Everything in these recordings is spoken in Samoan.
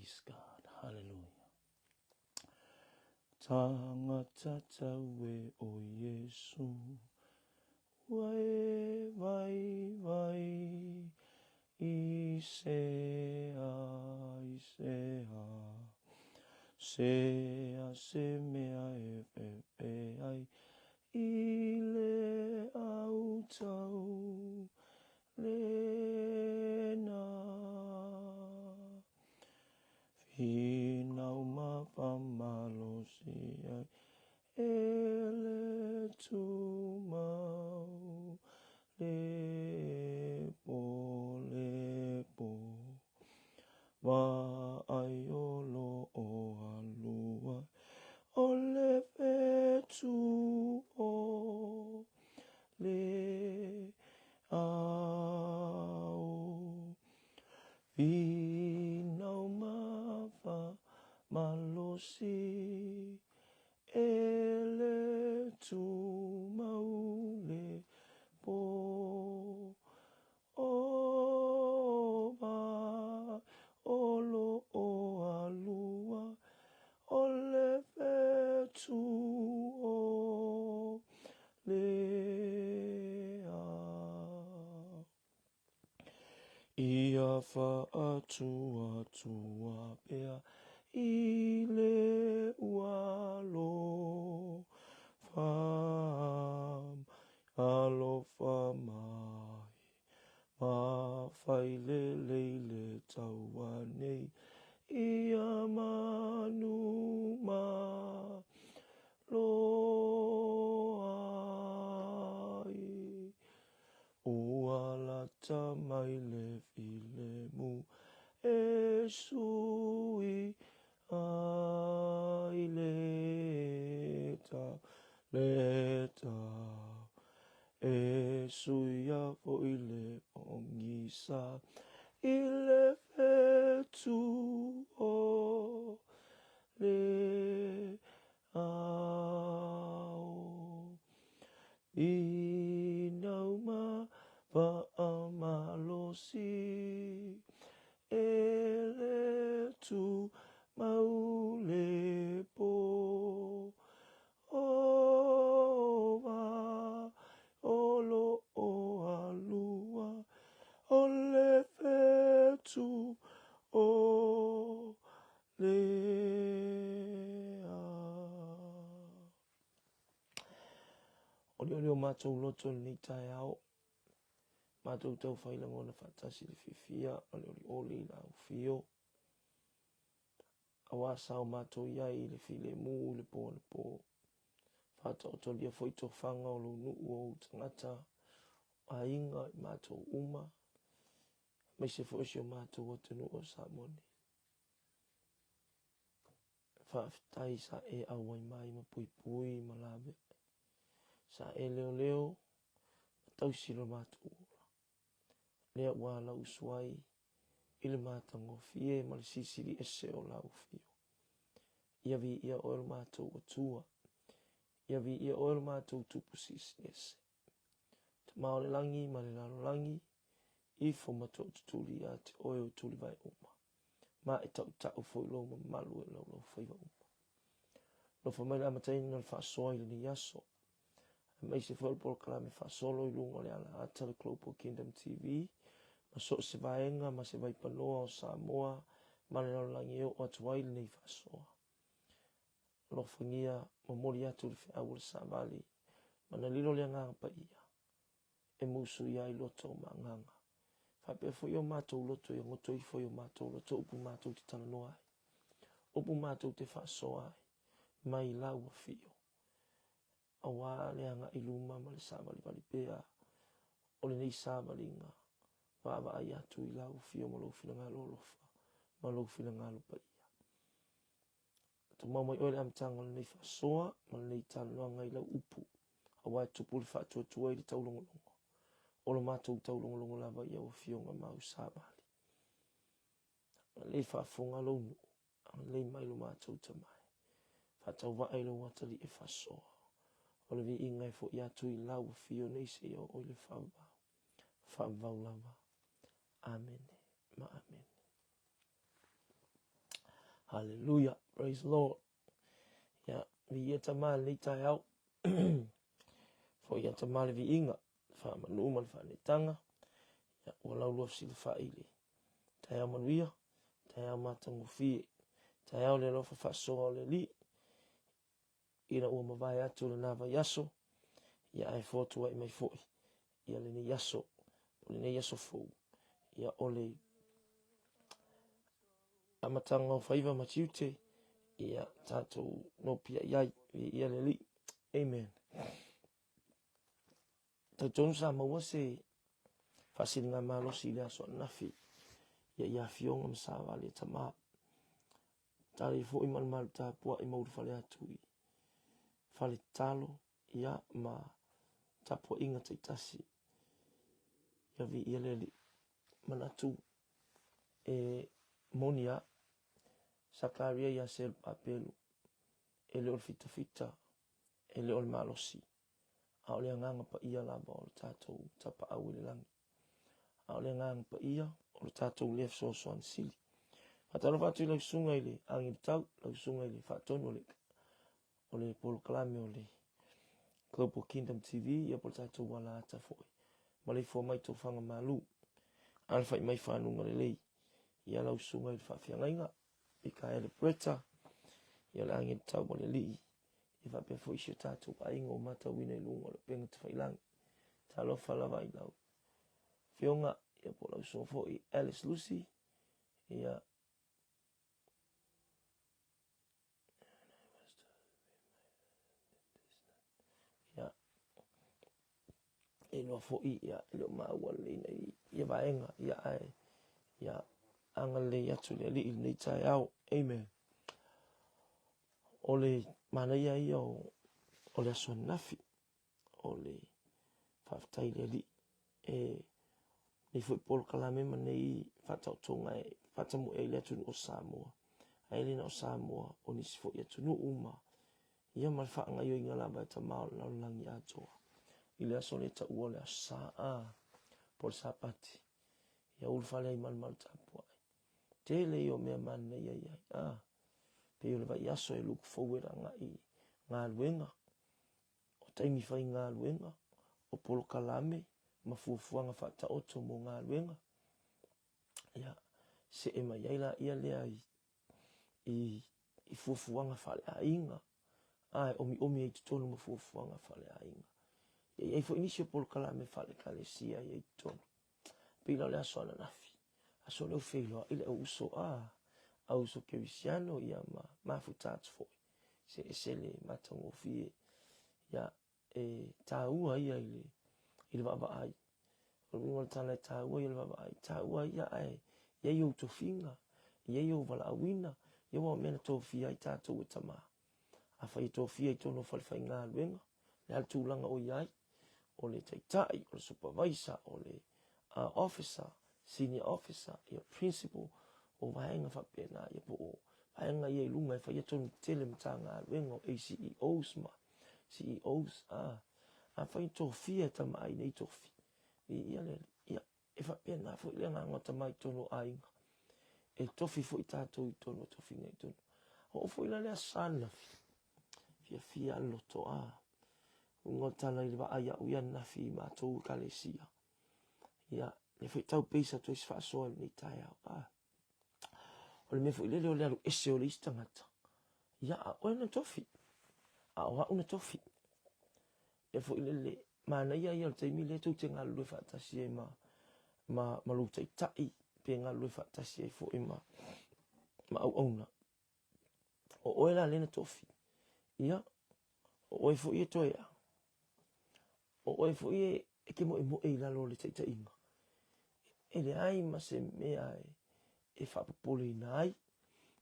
Praise God. Hallelujah. Tangata tau e o Iesu, ua e vai vai i se a, i se a, se a se mea e pepe ai i le au tau lena. Finau ma whamalosi ai e le tumau le po le po. Vaai o lo o alua o le whetū o le ao. Finau ma whamalosi e le tumau le po. O va o lo o alua o le whetū o le ao. Ia whaatuatua pea i le ualo wha alofa mai ma whai lelei le taua nei ia manu ma loa ai. Ua lata mai le filemu e sui ai le tau, le tau. E suia foi le pogisa i le fetu o le ao. Inau ma whaamalosi e le tu mau le po. O va o lo o alua o le fetu o le ao. Olioli o matou loto i lenei taeao, matou tau whai lagona whaatasi le fiafia ma le olioli i lau fio. Aua sao matou i ai i le filemu i le po anapo. Whaataotolia foi tofaga o lou nuu o ou tagata, o aiga i matou uma, aemaise foi o si o matou atunuu o Samoa nei. Faafetai sa e auai mai ma puipui ma laveai. Sa e leoleo ma tausi lo matou ola. Lea ua ala usu ai i le matagofie ma le silisili ese o lau afio. Ia viia oe lo matou Atua. Ia viia oe lo matou Tupu Silisili Ese. Tama o le lagi ma le lalolagi, ifo ma tootutuli ia te oe o tulivae uma. Ma e tautau foi lou mamalu e laulaufaiva uma. Alofa mai le amataina o le faasoa i lenei aso. Aemaise foi o le polokalame faasolo i luga o le alaata le Global Kingdom TV ma so o se vaega ma se vaipanoa o Samoa ma le lalolagi e oo atu ai lenei faasoa. Alofagia momoli atu le feau o le savali ma na lilo le Agaga Paia e musuia ai loto ma agaga. Faapea foi o matou loto ia goto ifo i o matou loto upu matou te talanoa ai, upu matou te faasoa ai, mai lau afio, aua le agai i luma ma le savalivali pea o lenei savaliga, vaavaai atu i lau afio ma lou finagalo alofa ma lou finagalo paia. Tumau mai oe le amataga o lenei faasoa ma lenei talanoaga i lau upu, aua e tupu le faatuatua i le taulogologo. O lo matou taulogologo lava i au afioga ma au savali. Agalelei faafofoga lou nuu, agalelei mai lo matou tamae. Faatauvaa i lou atalii e faasoa. O le viiga e foi atu i lau afio nei seia oo i le faavavau. Faavavau lava. Amene ma amene. Hallelujah. Praise the Lord. Ia, viia Tama lenei taeao. Foi ia Tama le viiga, whaamanu ma le whaanetanga. Ia, ua laulua fesilafai i le taeao manuia, taeao matagofie, taeao le alofa faasoa o le Alii, ina ua mavae atu lena vaiaso, ia ae fotuai mai foi ia lenei aso, o lenei aso fou, ia o le amataga o faiva ma tiute, ia tatou nopiai ai, viia le Alii. Amen. Talitonu sa maua se faasiligamalosi i le aso ananafi ia i Afioga ma Savali e Tama. Tali foi malumalu tapuai ma ulufale atu i fale tatalo ia ma tapuaiga taitasi ia viia le Alii. Manatu e moni a Sakaria ia Selupapelu e le o le fitafita e le o le malosi a o le Agaga Paia lava o le tatou Tapaau i le lagi, a o le Agaga Paia o le tatou lea fesoasoani sili. Faatalofa atu i lau susuga i le Agelu Tau, lau susuga i le Faatonu o le, o le polokalame o le Global Kingdom TV, ia po o le tatou alaata foi. Maleifua mai tofaga malu, alafai mai fanuga lelei, ia lau susuga i le faafeagaiga, Mikaele Bretta, ia le Agelu Tau ma le Alii, Ia faapea foi si o tatou aiga ua matauina i luga o le upega tafailagi. Talofa lava i lau Afioga, ia po o lau usoga foi Alice Lucy, ia ia e iloa foi ia e le o maua lelei nei ia vaega ia ae ia agalelei atu le Alii i lenei taeao. Amen. O le manaia ia o, o le aso ananafi, o le faafetai i le Alii e nei foi polokalame ma nei faataotoga e faatamoe ai le atunuu o Samoa. Ae le na o Samoa, o nisi foi atunuu ma ia ma le faagaoioiga lava e Tama o le lalolagi atoa. I le aso lea taua o le Aso Sa a, po o le Sapati, ia ulufale ai malumalu tapuai. Tele ia o mea manaia i ai, a, pei o le vaiaso e look forward agai i galuega, o taimi faigaluega, o polokalame ma fuafuaga faataoto mo galuega, ia, see mai ai laia lea i, i, i fuafuaga faaleaiga, a e omiomi ai i totonu ma fuafuaga faaleaiga. Ia i ai foi nisi o polokalame faale-ekalesia i ai i totonu. Pei la o le aso ananafi, aso lea ua feiloai le au uso a, au uso kerisiano ia ma mafuta atu foi. Se ese le matagofie, ia e tāua ia i le, i le vaavaai. O le uiga o le tala e tāua ia i le vaavaai, tāua ia ae i ai ou tofiga, i ai ou valaauina, ia aua o mea na tofia ai tatou e Tama. Afai e tofia i totonu o fale faigaluega, le a le tulaga o i ai, o le taitai, o le supervisor, o le uh, officer, senior officer, ia principal, o vaega faapena, ia po o vaega ia i luga e faia tonu tele matagaluega o ACEOs ma CEOs, ah, afai e tofia e tama ai nei tofi, ia le, ia, E faapena foi le agaga o tama i totonu o aiga. E tofi foi tatou i totonu o tofiga i totonu. Oo foi la le aso ananafi, fiafia le loto a. Uiga o le tala i le vaai au i ananafi i matou ekalesia. Ia, lea foi tau peisa atu ai se faasoa i lenei taeao. A. O le mea foi lele o le alu ese o le isi tagata. Ia, a oe na tofi. A o au na tofi. E foi lele, manaia ia o le taimi lea tou te galulue faatasi ai ma, ma, ma lou taitai, pe galulue faatasi ai foi ma, ma auauna. O oe la lea na tofi. Ia, o oe foi e toe a. O oe foi e, e te moemoe i lalo o le taitaiga. E leai ma se mea e, e faapopoleina ai,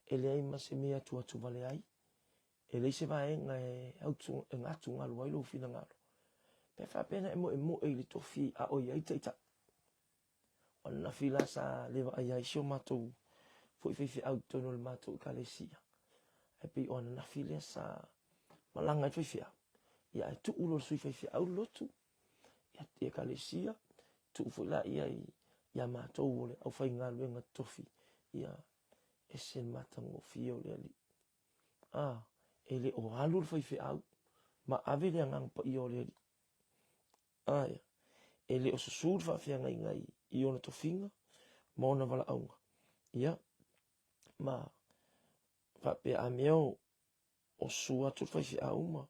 e leai ma se mea e atuatu vale ai, E leai se vaega e, autu, e atugalu ai lou finagalo. Pe faapea na e moemoe i le tofi a o i ai taitai. O ananafi la sa le vaaia ai si o matou foi faifeau i totonu o le matou ekalesia. Ae pei o ananafi lea sa malaga ai faifeau. Ia ae tuu loa le sui faifeau le lotu ia i ekalesia, tuu foi laia i, ia matou o le aufaigaluega totofi. Ia Ese le matagofie o le Alii. A, e le o alu le faifeau ma ave le Agaga Paia o le Alii. Aea, e le o susu le faafeagaiga i ona tofiga ma ona valaauga. Ia, ma faapea a mea o, o susu atu le faifeau ma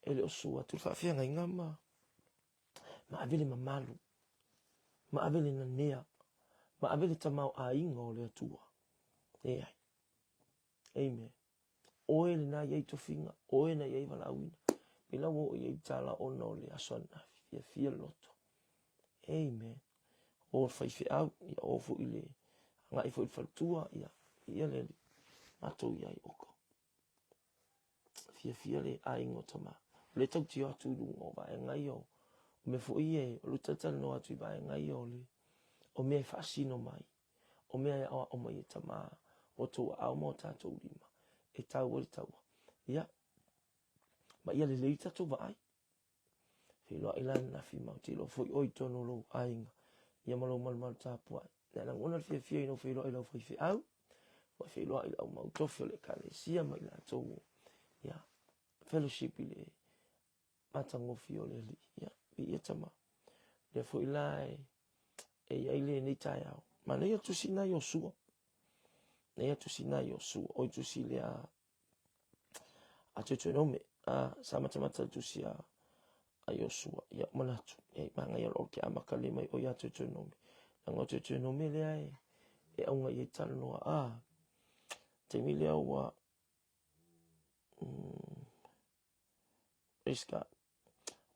e le o susu atu le faafeagaiga ma ma ave le mamalu, ma ave le nanea, ma ave le tamaoaiga o le Atua. Leai. Amen. Oe lena i ai tofiga, oe na i ai valaauina. Pei la ua oo i ai tala ona o le aso ananafi, fiafia le loto. Amen. O le faifeau, ia o foi le agai foi i le faletua, ia, ia le Alii. Matou i ai oka. Fiafia le aiga o tama. O le tautio atu i luga o vaega ia o mea foi ia, o le talatalanoa atu i vaega ia o le o mea e faasino mai. O mea e aoao mai e tama o tou aao ma o tatou lima e tau ai le taua. Ia, ma ia lelei le tatou vaai. Feiloai la ananafi ma ou te iloa foi oe i totonu o lou aiga, ia ma lou malumalu tapuai. Na e lagona le fiafia ina ua feiloai i lau faifeau, ua e feiloai i le au mautofi o le Ekalesia ma i latou o, ia, fellowship i le matagofie o le Alii. Ia, viia Tama. Lea foi la e, e i ai lenei taeao. Manaia tusi na Iosua. Manaia tusi na Iosua. Oi tusi lea a Deuteronome, a sa matamata le tusi a a Iosua. Ia manatu, ia i manaia loa ke amata le mai o ia Deuteronome. Leaga o Deuteronome lea e e auga i ai talanoa a taimi lea ua praise God.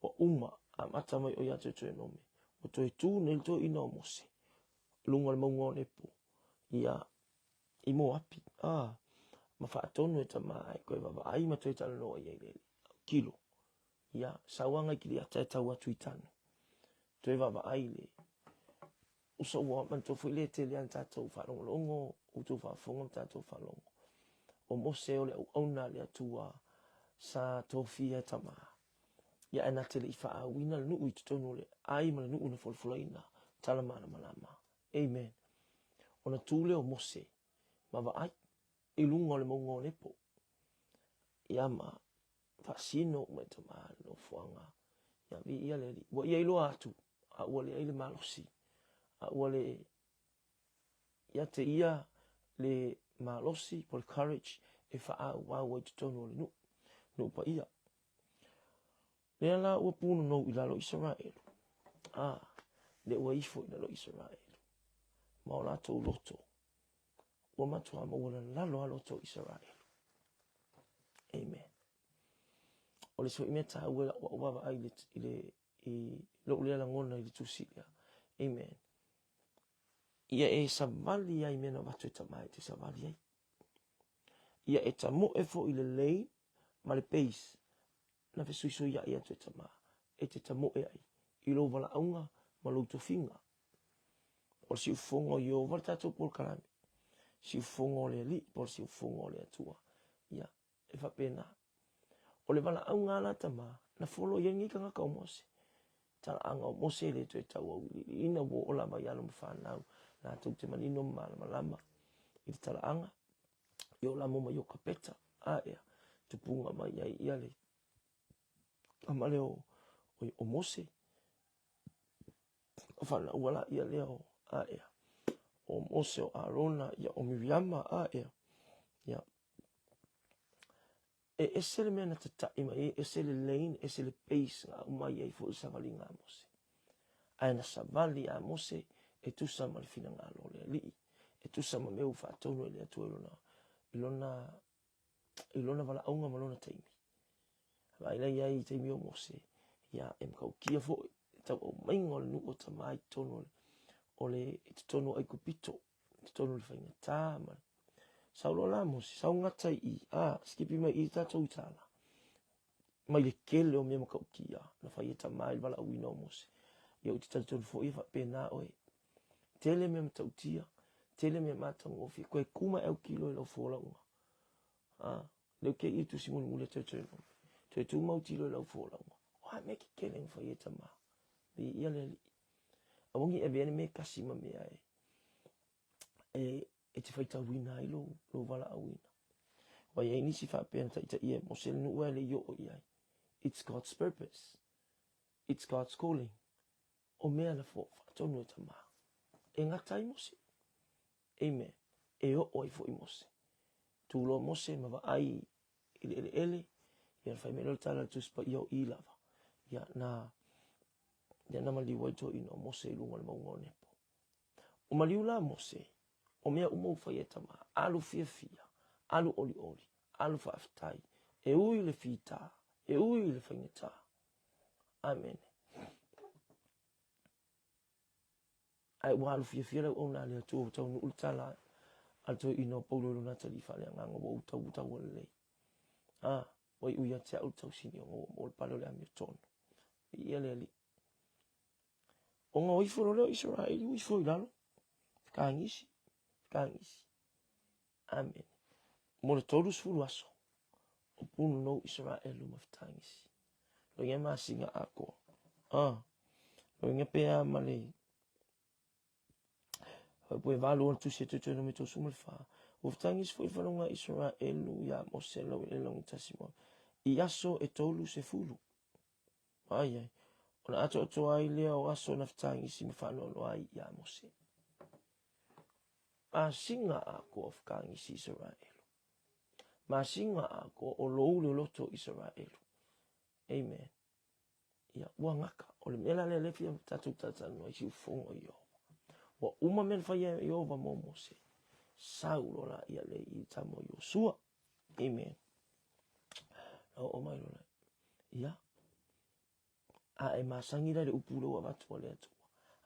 Ua uma amata mai o ia Deuteronome. Ua toe tū nei le toeaina o Mose luga o le mauga o Nepo. Ia i Moapi, a, ma faatonu e tama e toe vaavaai ma toe talanoa i ai le kilo. Ia, sau aga i Kiriata e tau atu i Tano. Toe vaavaai le uso ua manatua foi le tele ana tatou faalogologo, outou faafofoga ma tatou faalogo. O Mose o le auauna a le Atua sa tofia e tama. Ia ae na te le i faaauina le nuu i totonu o le ai ma le nuu na folafolaina tala malamalama. Amen. Ona tu lea o Mose ma vaai i luga o le mauga o Nepo. Ia ma faasino uma e tama le nofoaga. Ia viia le Alii. Ua ia iloa atu, a ua leai le malosi. A ua le ia te ia le malosi po le courage e faaauau ai totonu o le nuu, nuu paia. Lea la ua punonou i lalo Isaraelu, a, lea ua ifo i lalo Isaraelu, ma o latou loto, ua matuā maualalalo a loto o Isaraelu. Amen. O le isi foi mea taua i lau au vaavaai i le, i le, i lou lea lagona i le tusi lea. Amen. Ia e savali ai mea na avatu e tama e te savali ai. Ia e tamoe foi i le lane ma le pace na fesuisuiaʻi atu e tama e te tamoe ai i lou valaauga ma lou tofiga. O le siufofoga o Ieova le tatou polokalame, siufofoga o le Alii po o le siufofoga o le Atua. Ia, e faapena. O le valaauga a la tama, na follow i ai lenei tagata o Mose. Talaaga o Mose e le toe tau auiliiliina, ua oo lava i alo ma fanau, latou te manino ma malamalama i le talaaga. I o lamo ma Iokapeta, a ea, tupuga mai ai ia le tama lea o, o, o Mose. O whanau ala ia lea o, a ea, o Mose, o Arona, ia o Miriama, a ea, ia. E ese le mea na tataʻi mai ai, ese le lane, ese le pace na aumai ai foi le savaliga a Mose. Ae na savali a Mose e tusa ma le finagalo o le Alii, e tusa ma mea ua faatonu e le Atua i lona, i lona, i lona valaauga ma lona taimi. Vaai la i ai i taimi o Mose, ia e matautia foi le tauaumaiga o le nuu o tama i totonu o le, o le, i totonu o Aikupito, i totonu o le faigata ma le Sau loa la Mose, sau gata i i, a, sikipi mai i i tatou i tala. Mai le kele o mea matautia na fai e tama i le valaauina o Mose. Ia ou te talitonu foi e faapena oe. Tele mea matautia, tele mea matagofie, koe ku mai autilo i lau folauga. A, lea ou te i tusi mulimuli a Deuteronomy. Toe tu ma autilo i lau folauga. O a mea kekele na fai e tama. Viia le Alii. Aua ne i avea le mea e tasi ma mea e. E, e te faitauina ai lou, lou valaauina. Ua i ai nisi faapea na taitaia e Mose le nuu ae le i oo i ai. It's God's purpose. It's God's calling. O mea na faatonu e Tama. E gata ai Mose. Amen. E oo ai foi Mose. Tuloa Mose ma vaai i le eleele, ia na fai mai lea o le tala a le Tusi Paia o i lava. Ia na, ia na maliu ai toeaina o Mose i luga o le mauga o Nepo. O maliu la Mose, o mea uma ua faia e Tama, alu fiafia, alu olioli, alu faafetai, e ui i le fita, e ui i le faigata. Amene. Ae ua alu fiafia le auauna a le Atua, ua taunuu le tala a le toeaina o Paulo i lona atalii faaleagaga, ua ou tau taua lelei. A, ua iu ia te au le tausini ona ua maua le pale o le amiotonu. Viia le Alii. Ona o ifo loa lea o Isaraeli ua ifo i lalo, fetagisi, fetagisi. Amene. Mo le 30 aso, o punonou Isaraelu ma fetagisi. Loiga e masina atoa. Ah, loiga pe a ma le Faipue valu o le tusi e toe no me tō suma le whā. Ua fetagisi foi whanonga Isaraelu iā Mose lau e laugitasi mo. I aso e 30. Ai ai. Ona atoatoa ai lea o aso na fetagisi ma faanoanoa ai iā Mose. Masina atoa o fetagisi Isaraelu. Masina atoa o louli o loto Isaraelu. Amen. Ia, ua gata. O le mea la lea lea fia tatou talatalanoa ai siufono i Ieova. Ua uma mea na faia e Ieova mo Mose. Sau loa la ia le i tama o Iosua. Amen. Na oo mai loa. Ia. A e masani la le upu lea ua avatu a le Atua.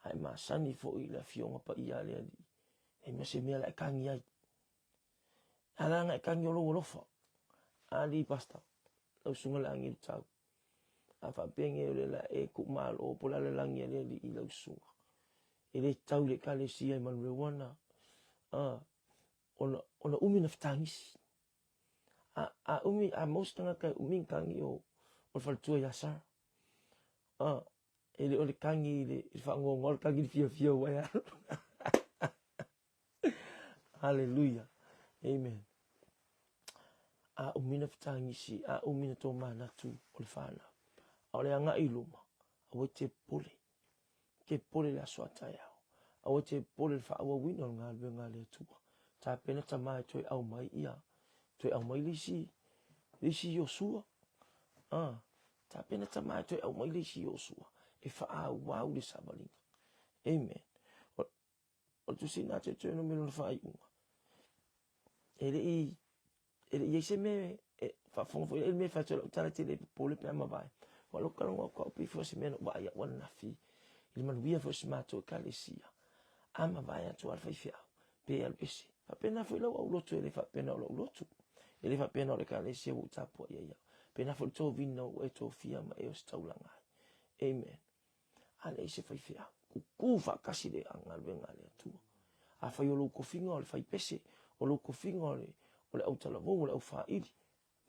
A e masani foi i le afioga paia a le Alii. E mea se mea la e kagi ai. A la na e kagi o lou alofa. Ali pastor. Lau susuga le agelu tau. A faapea nei o le la e ku malo po la lalagi a le alii i lau susuga. E le tau i le ekalesia i Manurewana a ona ona umi na fetagisi. A a umi a mau se tagata e umi na kagi o o le faletua ia Sarah. A e le o le kagi i le, i le faanoanoa o le kagi i le fiafia ua e alu. Hallelujah. Amen. A umi na fetagisi, a umi na tōmanatu o le whānau. A o le agai i luma, aua e te popole. Te popole le aso a taeao. Aua e te popole le faaauauina o le galuega a le Atua. Tapena tama e toe aumai ia, toe aumai le isi, le isi Iosua. Ah, tapena tama e toe aumai le isi Iosua e faaauau le savaliga. Amen. O le tusi lena Deuteronomy lona faaiuga. E le i e le i ai se mea e faafofoga foi le mea e fai atu ai lau tala e te le popole pe a mavae. Ua lou talanoa atu au pei foi o se mea na ou vaai au ananafi i le manuia foi o si matou ekalesia. A mavae atu lava le faifeau pe alu ese. Faapena foi lau aulotu e le faapena o lou lotu. E le faapena o le ekalesia ua ou tapuai ai au. Pena foi le tovina ua e tofia ma e ositaulaga ai. Amen. A leai se faifeau, kukū faatasi le galuega a le Atua. Afai o lou tofiga o le faipese, o lou tofiga o le, o le autalavou, o le aufaili,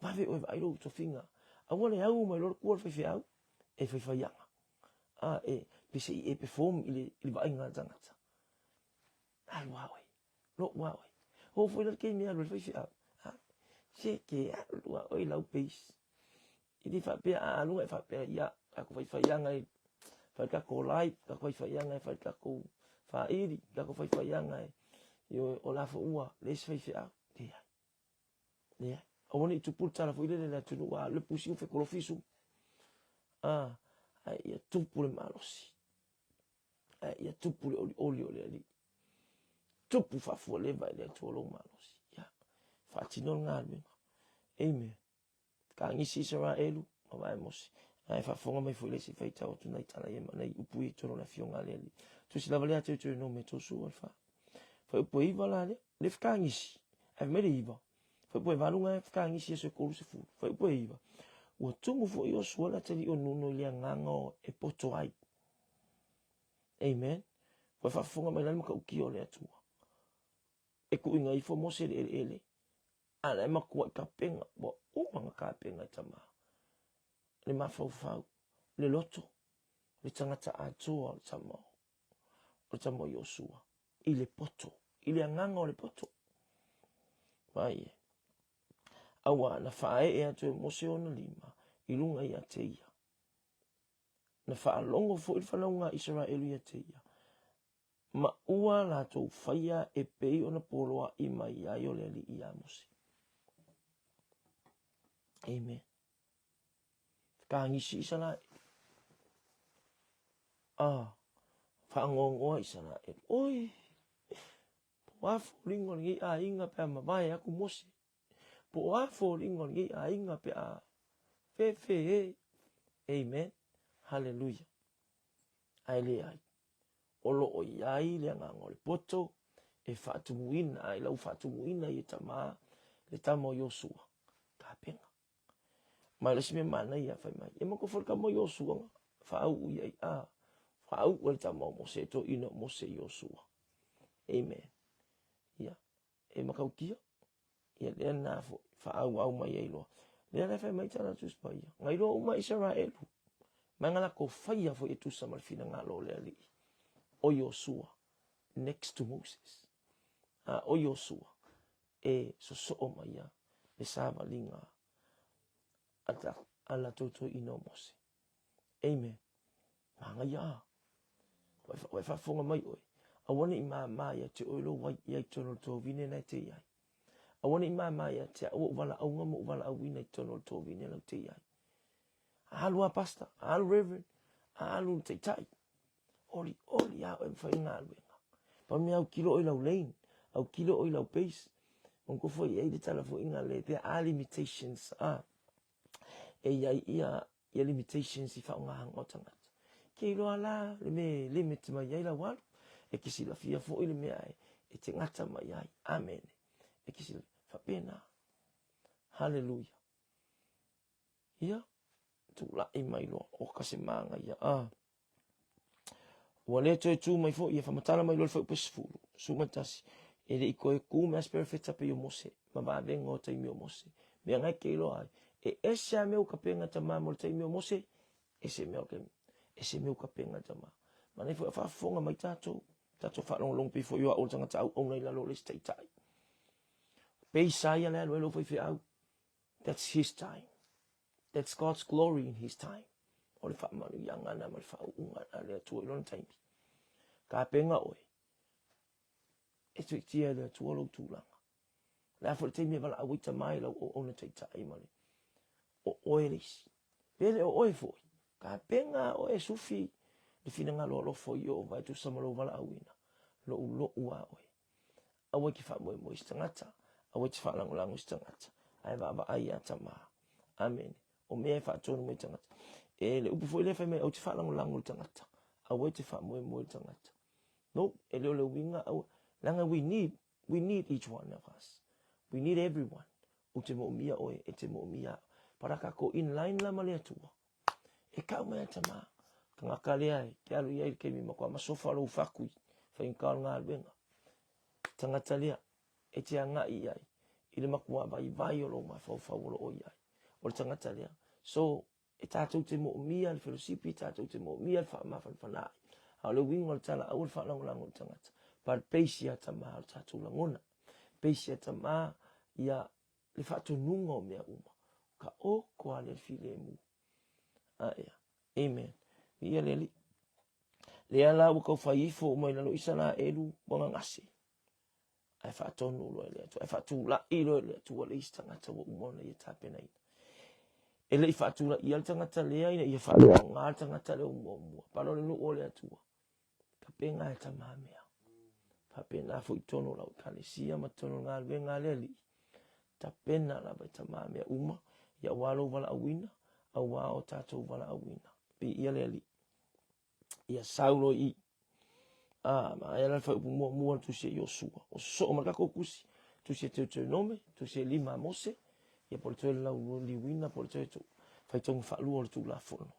vave oe vaai lou tofiga. Aua le au mai loa le tua o le faifeau, e faifaiaga. A, e, pe se i e perform i le, i le vaaiga a le tagata. Alu a oe, lou a oe. Oo foi la le taimi e alu ai le faifeau. A, se ke alu a oe i lau pace. E le faapea a alu e faapea ia tatou faifaiaga e fai tatou live, tatou faifaiaga e fai tatou faili, tatou faifaiaga e ioe o la foi ua leai se faifeau. Leai. Leai. Aua ne i tupu le tala foi lele i le atunuu a alu le pusi ua fekolofi suma. Ah, ae ia tupu le malosi. Ae ia tupu le olioli o le Alii. Tupu faafualeva e le Atua lou malosi. Ia, faatino le galuega. Amen. Kagisi Isaraelu, mavae Mose. Ae faafofoga mai foi le isi faitau atu nai tala ia ma nai upu ia i totonu o le afioga a le Alii. Tusi lava lea Deuteronomi 30 le fa. Fuaiupu e iva la lea, le fekagisi. Ae fai mai le iva. Fuaiupu e valu gae fekagisi aso e 30. Fuaiupu e iva. Ua tumu foi Iosua le atalii o Nuno i le agaga e poto ai. Amen. Ua faafofoga mai la le matautia o le Atua. E kuʻiga ifo Mose i le eleele, a la e matuaʻi tapena, ua uma ona tapena e Tama le mafaufau, le loto, le tagata atoa o le tama o le tama o Iosua i le poto, i le agaga o le poto. Vai e. Auā, na faaee atu e Mose ona lima i luga ia te ia. Na faalogo foi le fanauga a Isaraelu ia te ia, ma ua latou faia e pei ona poloaʻi mai ai o le Alii iā Mose. Amen. Fekagisi Isaraelu. Ah, faangoangoa Isaraelu. Oi, po o a foliga o lenei aiga pe a mavae aku Mose. Po o a foliga o lenei aiga pe a fefe e. Amen. Hallelujah. Ae leai. O lo o i ai le agaga o le poto e faatumuina ai lau faatumuina i e tama le tama o Iosua. Tapena. Ma le isi mea manaia fai mai, e mako foi le tama o Iosua na faauu i ai, a, faauu e le tama o Mose, e toeaina o Mose i Iosua. Amen. Ia, e matautia, ia lea na foi, faaauau mai ai loa. Lea la fai mai tala Tusi Paia, na iloa uma Isaraelu, mai na latou faia foi e tusa ma le finagalo o le Alii, o Iosua, next to Moses. A, o Iosua, e sosoo mai ia le savaliga a latou toeaina o Mose. Amen. Manaia a. Ua e faafofoga mai oe. Aua ne i māmā ia te oe lou ai ia i totonu o le tovine na e te i ai. Aua ne i māmā ia te au ou valaauga ma ou valaauina i totonu o le tovine lau te i ai. Alu a pastor, alu reverend, alu le taitai. Olioli a oe ma fai galuega. Pau mea autilo oe i lau lane, autilo oe i lau base. Manatua foi e i ai le tala foi na le, there are limitations, ah. E i ai ia, ia limitations i faaaogaina o tagata. Ke iloa la le mea e limit mai ai lau alu, e te silafia foi le mea e te gata mai ai. Amene. E te silafia. Faapena. Hallelujah. Ia, tulai mai loa, o ka se māngaia. Ah. Ua le toe tū mai foi, ia whamatala mai loa le fuaiupu 10, 11, e le i koe kū me as perefeta pei o Mose, ma vavenga o taimi o Mose. Mea ngai ke iloa ai, e ese a mea u kapenga tama mo le taimi o Mose, ese mea o ke, ese mea u kapenga tama. Ma nei foi a faafofoga mai tātou, tātou faalogologo pei foi o au o le tagata auauna i lalo o le isi taitai. Peisa ia le alu ai lou faifeau. That's his time. That's God's glory in his time. O le faamanuiaga na ma le faauuga a le Atua i lona taimi. Kapenga oe, e tuitia e le Atua lou tulaga. Le a foi le taimi e valaau ai tama i lau auauna taitai ma le o oe le isi. Pe le o oe foi, kapenga oe e sufi le finagalo alofa o Ieova e tusa ma lou valaauina, lou lou a oe. Aua e te faamoemoe i se tagata, aua e te faalagolago i se tagata, ae vaavaai ia Tama. Amene. O mea e faatonu mai tagata. E le upu foi lea fai mai, ou te faalagolago i le tagata, aua e te faamoemoe i le tagata. No, e le o le uiga, aua, leaga we need, we need each one of us. We need everyone. Ou te moomia oe, e te moomia au. Para kākou in line la ma le Atua. E kau mai a tama, tagata lea e te alu i ai le taimi matua masofa lou faku i faigata o le galuega. Tagata lea e te agai i ai i le matua vaivai o lou mafaufau o lo o i ai. O le tagata lea. So, e tātou te moomia le felosipi, e tātou te moomia le faamafanafana ai. A o le uiga o le tala, aua le faalagolago i le tagata. But peisi ia tama o le tātou lagona. Peisi ia tama ia le faatonuga o mea uma. Ka oko a le filemu. A ea. Amen. Viia le Alii. Lea la ua tau fai ifo uma i lalo Isaraelu ua gagase. Ae faatonu loa e le Atua, ae faatulai loa e le Atua le isi tagata ua uma ona ia tapenaina. E le i faatulaia le tagata lea ina ia faaleaoga le tagata lea o muamua. Pala o le nuu o le Atua. Tapena e tamamea. Faapena foi totonu o lau ekalesia ma totonu o le galuega a le Alii. Tapena lava e tamamea uma, ia aua lou valaauina, aua o tatou valaauina. Viia le Alii. Ia sau loa i i. A, ma aia la le fuaiupu muamua le tusi a Iosua. O sosoo ma le tatou tusi, tusi a Teuteronome, tusi a lima a Mose, ia po o le toe lauliliuina po o le toe faitauga faalua o le Tulafono.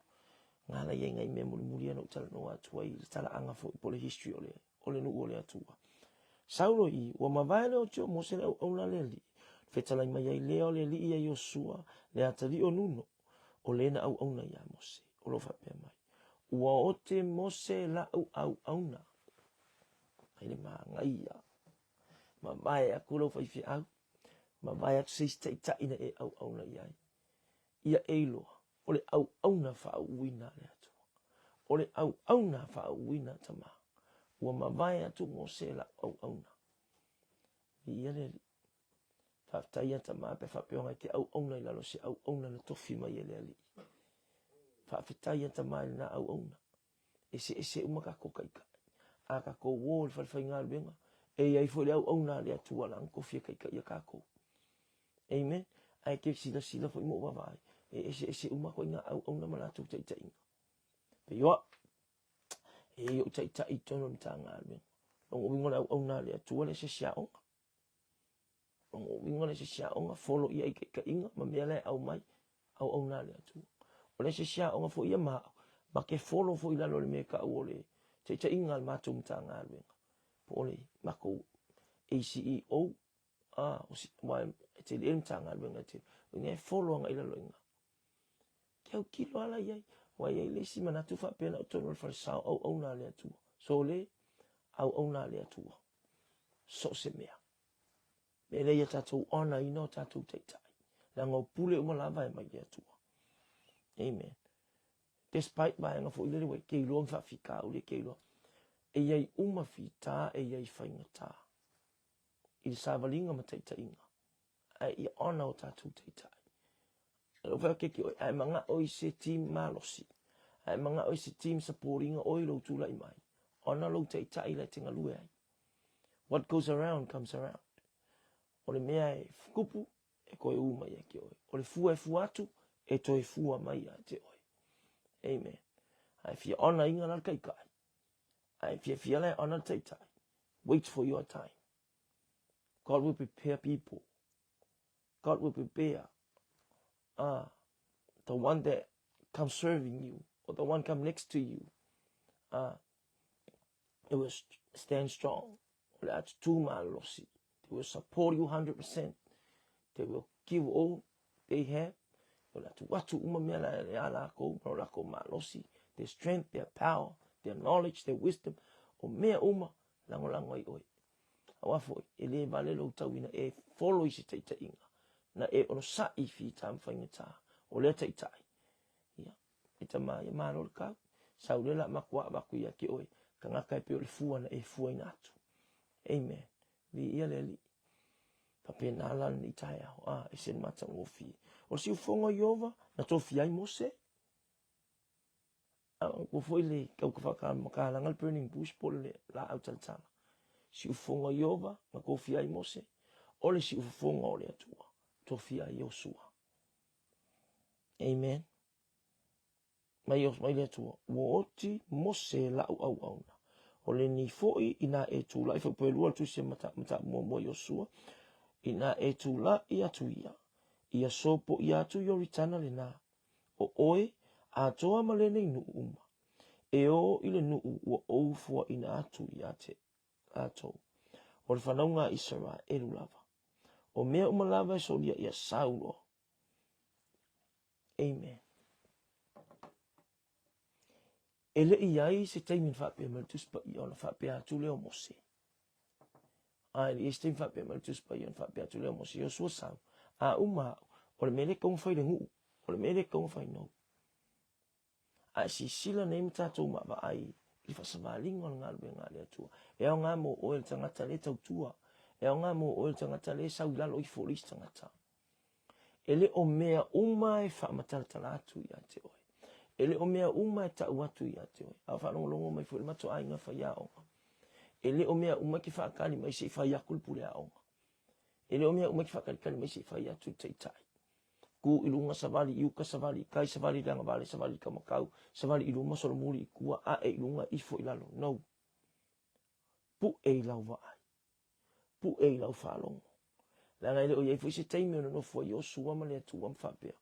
Nga la i ai nai mea mulimuli ia na ou talanoa atu ai i le talaaga foi po o le history o le, o le nuu o le Atua. Sau loa i i, ua mavae le oti o Mose le auauna a le Alii, fetalai mai ai lea o le Alii ia Iosua, le atalii o Nuno, o le na auauna iā Mose, o lo o faapea mai, Ua ote Mose la'u auauna. Ai le manaia. Mavae atu lau faifeau, mavae atu se isi taitai na e auauna i ai. Ia e iloa, o le auauna faauuina a le Atua. O le auauna faauuina a Tama. Ua mavae atu Mose lau auauna. Viia le Alii. Faafetai ia Tama pe faapea ona e te auauna i lalo o se auauna na tofi mai e le Alii. Faafetai ia Tama i lena auauna. Eseese uma tatou taitai. A tatou o i le fale faigaluega, e i ai foi le auauna a le Atua lana tofi e taitaia tatou. Amen. Ae ke silasila foi ma ou vaavaai, e eseese uma ituaiga auauna ma latou taitaiga. Pei o au, e i ai ou taitai i totonu o le Matagaluega. Lona uiga o le auauna a le Atua le asiasi aoga. Lona uiga o le asiasi aoga, follow ia i taitaiga ma mea la e aumai, auauna a le Atua. O le asiasi aoga foi ia ma au, ma te follow foi i lalo o le mea e tau o le taitaiga a le matou Matagaluega, po o le matou ACEO, a, o si, aua e tele le Matagaluega e tele, o ina e follow agai i lalo i ina. Ke autilo lava la i ai, aua e i ai le isi manatu faapea na o totonu o le falesao auauna a le Atua. Sole, auauna a le Atua. So o se mea. Mea lea ia tatou honour ina o tatou taitai. Leaga o pule uma lava e mai le Atua. Amen. Despite vaega foi lele ua e te iloa ni faafitauli e te iloa. E i ai uma fita, e i ai faigata. I le savaliga ma taitaiga. Ae ia honour o tatou taitai. Lou fai atu ke oe, a e manao i se team malosi, a e manao i se team supporting oe i lou tulai mai, honour lou taitai la e te galue ai. What goes around comes around. O le mea e kupu, e toe ū mai ia te oe. O le fua e fua atu, e toe fua mai ia te oe. Amen. A e fia honour ina la le taitai, a e fiafia la e honour le taitai, wait for your time. God will prepare people. God will prepare the one that come serving you or the one come next to you. They will stand strong. O le a tutū malosi. They will support you 100%. They will give all they have. O le a tuu atu uma mea la ia lākou, ma lo lākou malosi, their strength, their power, their knowledge, their wisdom. O mea uma, lagolago ai oe. Aua foi, e le vale lou tauina e follow i se taitaiga, na e onosai i fita ma faigata o lea taitai. Ia, e tama ia malo le kau. Sau lea la matua avatu ia te oe, tagata e pei o le fua na e fuaina atu. Amen. Viia le Alii. Faapena la lenei taeao, a, ese le matagofie. O le siufofoga o Ieova, na tofia ai Mose. A ua foi le tau whakamakalaga le burning bush po le laau talatala. Siufofoga o Ieova, na tofia ai Mose, o le siufofoga o le Atua, tofia ai Iosua. Amen. Mai, mai le Atua, ua oti Mose lau auauna. O lenei foi inā e tula'i fuaiupu lua o le tusi a Mataupu muamua Iosua, inā e tula'i atu ia, ia sopoia atu Ioritana lenā, o ʻoe, atoa ma lenei nuʻu uma, e ō i le nuʻu ua ou fuaʻina atu iā te lātou, o le whanauga a Isaraelu lava. O mea uma lava e solia ia Saulo. Amen. E le i ai se taimi na faapea mai le Tusi Paia ona faapea atu lea o Mose. A e le i ai se taimi faapea mai le Tusi Paia ona faapea atu lea o Mose, Iosua sau, a uma au, o le mea lea e tatau ona fai i le nuu, o le mea lea e tatau ona fai nou. A e sisila nei ma tatou vaavaai i le faasavaliga o le galuega a le Atua, e aoga mo oe le tagata lea e tautua, e aoga mo oe le tagata lea e sau i lalo ifo o le isi tagata. E le o mea uma e faamatalatala atu ia te oe. E le o mea uma e tau atu ia te oe. A o faalogologo mai foi le matou aiga faiaoga. E le o mea uma e te faatali mai se i fai atu le pule aoga. E le o mea uma e te faatalitali mai se i fai atu le taitai. Kū i luga, savali i uka, savali i kai, savali i le agavale, savali i kamakau, savali i luma, solomuli i tua, ae i luga, ifo i lalo. No. Puʻe i lau vaai. Puʻe i lau faalogo. Leaga e le o i ai foi se taimi o nonofo ai Iosua ma le Atua ma faapea,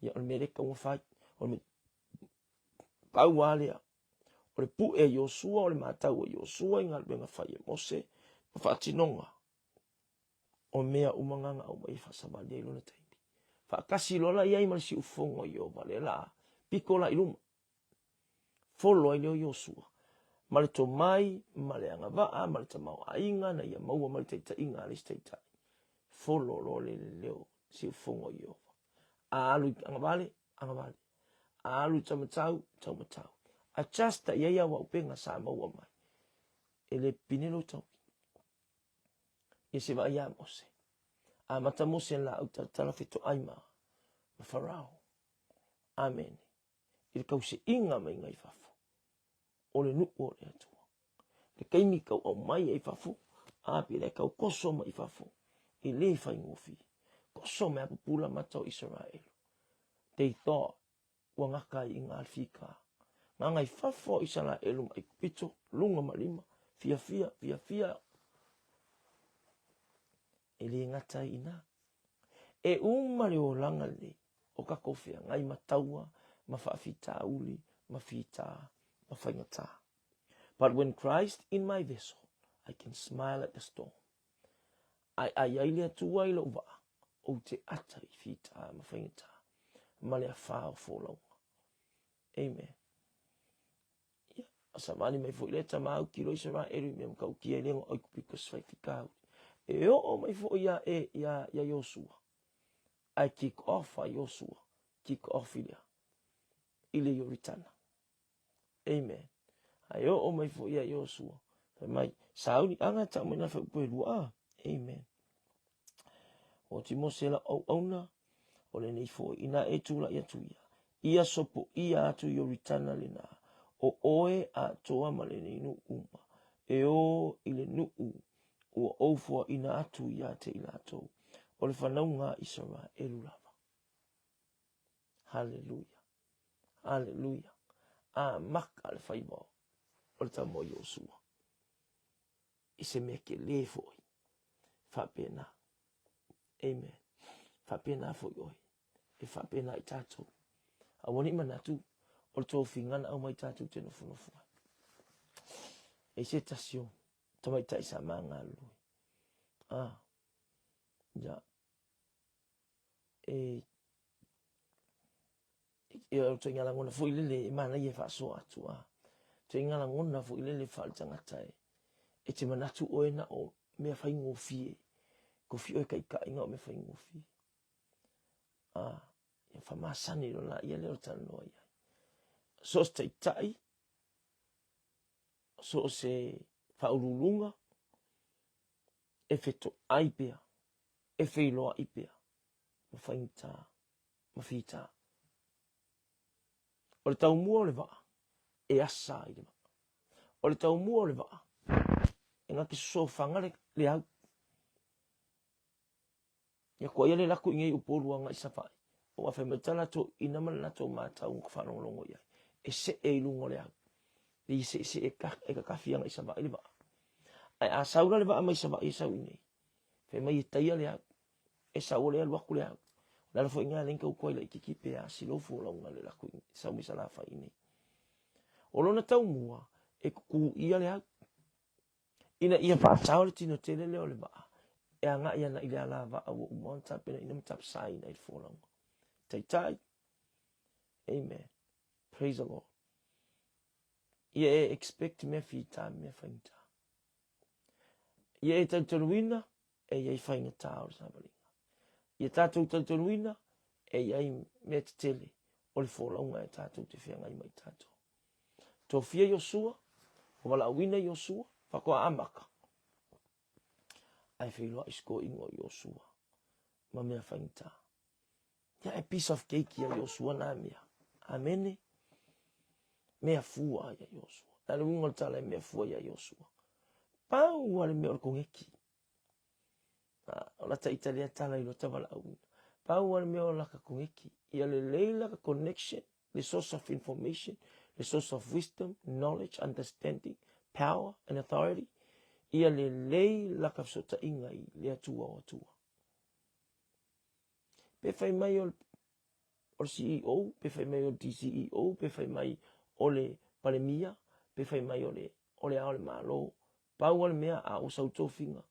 ia o le mea lea e tatau ona fai, o le mea pau lava lea, o le puʻe a Iosua, o le matau a Iosua i galuega fai e Mose ma faatinoga o mea uma na na aumai e faasavalia i lona taimi. Faatasi loa la i ai ma le siufofoga o Ieova, lea la pito la i luma. Folo ai lea o Iosua. Ma le tomai, ma le agavaa, ma le tamaoaiga na ia maua mai le taitaiga a le isi taitai. Folo loa le leo siufogo o Ieova. A alu i agavale, agavale. A alu i taumatau, taumatau. Adjust i ai au auupega sa maua mai. E le pine lou taui. Ia se vaai ia Mose. Amata Mose laau talatala fetoai ma, ma Farao. Amene. I le kauseiga mai ngai fafo o le nuu o le Atua. Le taimi kau aumai ai fafo, a pe le kau koso mai fafo, e le faigofie. Koso mai a pupula mata o Isaraelu. They thought ua gata ai i ina le fika. Gaga i fafo o Isaraelu ma Aikupito, luga ma lima, fiafia, fiafia. E le gata ai i ina. E uma le olaga lenei o kakou feagai ma taua ma faafitauli ma fita ma faigata. But when Christ in my vessel, I can smile at the storm. Ae a i ai le Atua i lou vaa, ou te ata i fita ma faigata ma le afā o folauga. Amen. Ia, a savali mai foi lea tama au kilo Isaraelu i mea matautia i le igoa o Aikupito se faifikauli. E oo mai foi ia e ia ia Iosua. Ae kick off a Iosua, kick off i lea i le Ioritana. Amen. Ae oo mai foi ia Iosua. Fai mai, sauni aga e tau mai na whaupu e lua. Ah. Amen. O ti Mose la au auna, o lenei foi, ina e tūlaʻi atu ia, ia sopoia atu Ioritana lenā, o ʻoe atoa ma lenei nuu uma, e ō i le nuu ua ou foaʻina atu iā te i latou, o le whanauga a Isaraelu lava. Haleluia. Haleluia. Amaka le faiva o le tama o Iosua. I se mea kelē foi. Faapena. Amen. Faapena foi oe. E faapena i tatou. Aua ne i manatu o le tofiga na aumai tatou te nofonofo ai. E se tasi o tamaitai sa ma galulue. Ah, ia, e, e, o ituaiga lagona foi lele e manaia e faasoa atu a. Ituaiga lagona foi lele faale-tagata e, e te manatu oe na o mea faigofie. Kofi oe taitai na o mea faigofie. A, ia whamasani lo la ia leo talanoa i ai. So o se taitai, so o se whaululunga, e whetoai pea, e wheiloai pea, ma whaingitā, ma whitā. O le taumua o le vaa, e asa ai le vaa. O le taumua o le vaa, e ngake sosofaga le, le au. Ia kua ia le laku i ngei Upolu agai Savaii, aua fai mai ta latou ina ma le latou matau na faalogologo i ai, e see i luga o le au. E i seesee e, e kakafi agai Savaii le vaa. Ae a sau la le vaa mai Savaii e sau i nei, fai mai e taia le au, e sau o le alu atu le au. O le ala foi lena e tau toai laitiiti pe a silofu o lauga le laku i sau mai Salafai i nei. O lona taumua, e kukū ia le au. Ina ia faasao le tino tele lea o le vaa, e agai ana i le alavaa ua uma ona tapenaina ma tapasaina i le folauga. Taitai. Amen. Praise the Lord. Ia e expect mea fita, mea faigata. Ia e talitonuina, e i ai faigata o le savaliga. Ia tatou talitonuina, e i ai mea tetele o le folauga e tatou te feagai mai tatou. Tofia Iosua, ua valaauina Iosua, faatoa amata. Ae feiloai se toeaina o Iosua ma mea faigata. Ia e piece of cake ia Iosua na mea. Amene. Mea fua ia Iosua. Na le uiga o le tala e mea fua ia Iosua. Pau a le mea o le kogeki. O lata ita lea tala i lota valaauina. Pau a le mea o laka kogeki. Ia lelei laka connection, the source of information, the source of wisdom, knowledge, understanding, power and authority. Ia lelei laka fesootaiga i le Atua o Atua. Pe fai mai o le o le CEO, pe fai mai o le DCEO, pe fai mai o le Palemia, pe fai mai o le, o le Ao o le Malo, Pau a le mea a ua sau tofiga,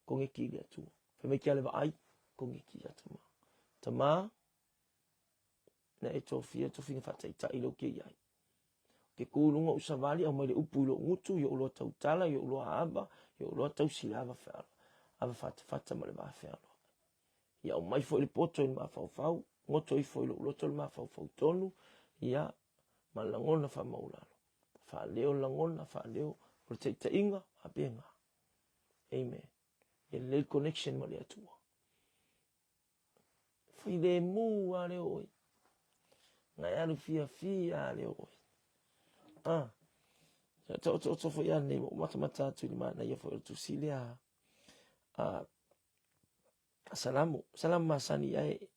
koneki i le Atua. Fai mai ke ale vaai, koneki ia Tama. Tama, na e tofia tofiga faataitai lea ou te i ai. Ke ku i luga o ou savali, aumai le upu i lou gutu, i ou loa tautala, i ou loa ava, i ou loa tausi le ava fealo, ava fatafata ma le va fealoai. Ia aumai foi le poto i le mafaufau, goto ifo i lou loto le mafaufau tonu, ia, ma le lagona faamaualalo. Faaleo le lagona, faaleo o le taitaiga, faapena. Amen. Ia lelei le connection ma le Atua. Filemu lava lea oe. Na e alu fiafia lava lea oe. Ah. Ta oto oto foi nei mo matamata atu i le manaia foi o le tusi lea. Ah. Salamo, Salamo masani ai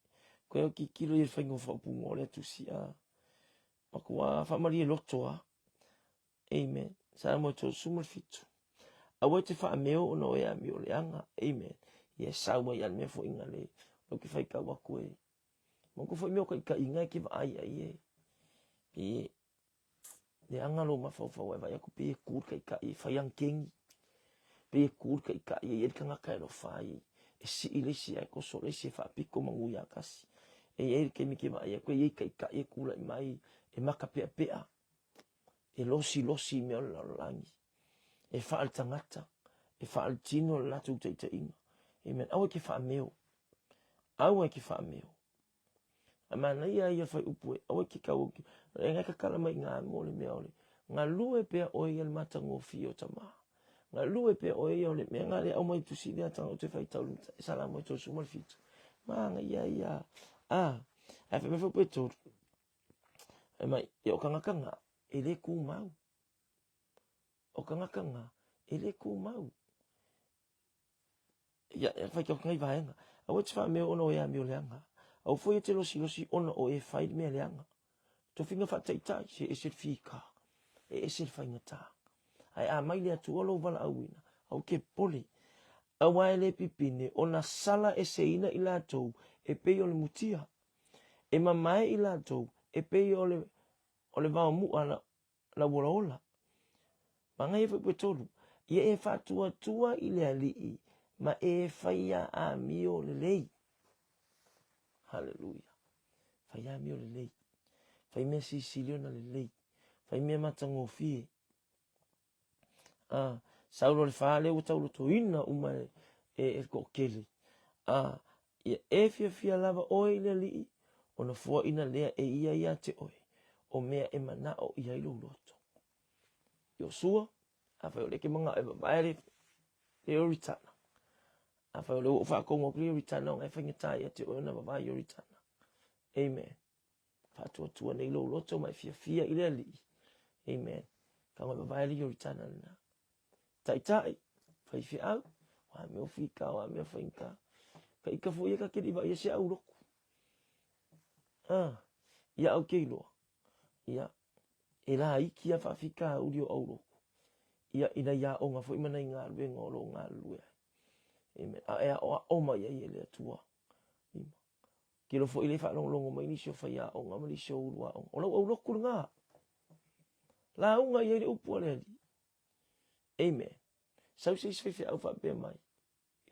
koe o kikilo i le fainga o whaupunga o lea tusi a. Matua whaamalie loto a. Amen. Salamo e 37. Aua e te whaameo ona o e amio leaga. Amen. Ia e sau ai a le mea foi nga le. O ke whaikau aku e. Ma ko foi mea o kaʻikaʻiga e ke vaai ai e. E leaga lou mafaufau e vaai aku pei e ku le kaʻikaʻi e fai agekengi. Pei e ku le kaʻikaʻi e i ai le tagata e alofa ai. E sii le isi ae koso le isi e faapiko manu ia tasi. E i ai le taimi ke vaai aku e i ai kaʻikaʻi e kulaʻi mai e maka peʻapeʻa. E losilosi i mea o le lalolagi. E faaletagata, e faaletino le latou taitaiga. Amen. Aua e ke faameo. Aua e ke faameo. A manaia ia whaiupu e, aua e ke kau, e ngai kakala mai ngā mō le mea o le, galue pea oe ia le matagofie o tamā. Galue pea oe ia o le mea ngā le au mai tusi lea tanga o te whaitau le Salamo e 37. Manaia ia, a, ai whai mai whaiupu e tolu. Fai mai, ia o kangaka ngā, e le kūmau. O kangaka ngā, e le kūmau. Ia, e whai kia ngai vaenga. Aua e te whaameo ona o e amio leaga. Aua foi e te losilosi ona o e whai le mea leaga. Tofiga whaataitai, se ese le whika, e ese le whaingatā. Ae a mai le Atua lou valaauina, aua ke popole. Aua e le pipine, ona sala eseina i latou e pei o le mutia. E mamae i latou e pei o le, o le vaomuʻa la, lauolaola. Manaia foi Petolu, ia e faatuatua i le Alii ma e faia amio lelei. Haleluia. Fai amio lelei. Fai mea sisili ona lelei. Fai mea matagofie. A, sau loa le fa lea ua taulotoina uma e, e, e le toatele. A, ia e fiafia lava oe i le Alii, ona foaina lea e ia ia te oe, o mea e manao i ai lou loto. Iosua, afai o lea e ke manao e vavae le, le Ioritana. Afai o lea ua ou faatonu atu le Ioritana ona e faigata ia te oe ona vavae Ioritana. Amen. Faatuatua nei lou loto ma e fiafia i le Alii. Amen. Ka ngoi vavae le Ioritana lena. Taitai, faifeau, o a mea o fika, o a mea faigata. Ka ika foi ia ka keli vai ia se au loku. Ah, ia au ke iloa. Ia, e la iki a faafikauli o au loku. Ia, ina ia aoga foi ma nai galuega o lo o galulue ai. Amen. A e aʻoaʻo mai ai e le Atua. Ima. Kilo foi le faalogologo mai nisi o faiaoga ma nisi o ulu aoga. O lau auloku lena. Lauga i ai le upu a le Alii. Amen. Sau se isi faifeau faapea mai